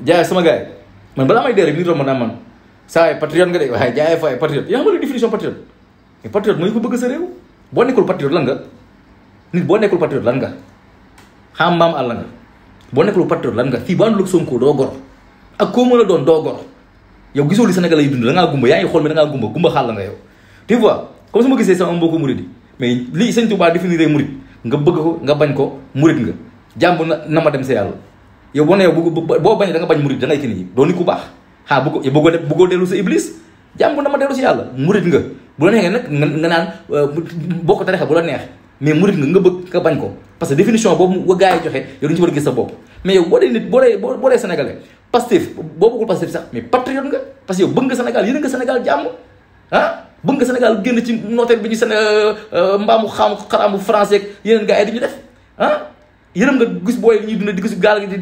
jaay sama gars yi man balaa may dee rek nit romb naa man saa yi patriote nga de waaye jaay fa ay patriote yaa ngi ma définition patriote mais patriote mooy ko bëgg sa réew boo nekkul patriote lan nga nit boo nekkul patriote lan nga xam mbaam àll nga boo nekkul patriote lan nga fii bu àndul ak Sonko doo gor ak koo mën a doon doo gor yow gisoo li Sénégal yi dund da ngaa gumba yaa ngi xool mais da ngaa gumba xàll nga yow tu vois comme su ma gisee sama mbokku murid yi mais lii Sëñ Tuubaa définir murid nga bëgg ko nga bañ ko murid nga jàmb na ma dem sa yàlla yow boo ne yow boo bañee da nga bañ murid da ngay kii nii doo nit ku baax xaa bëggoo dellu sa iblis jàmb na ma dellu si yàlla murid nga bu la neexee nag nga naan boo ko tarixa bu la neex mais murid nga bëgg nga bañ ko parce que définition boobu wa gars yi joxe yow duñu ci war a gis sa bopp mais yow boo dee nit boo dee sénégalais Pastef boo bëggul Pastef sax mais patriote nga parce que yow bëgg nga Sénégal yéen nga Sénégal jàmm ah bëgg nga Sénégal génn ci nooteel bi ñu mbaamu xaraamu français yeneen gars yi di ñu def ah yërëm nga gis booy ñuy dund di gis gaal gi di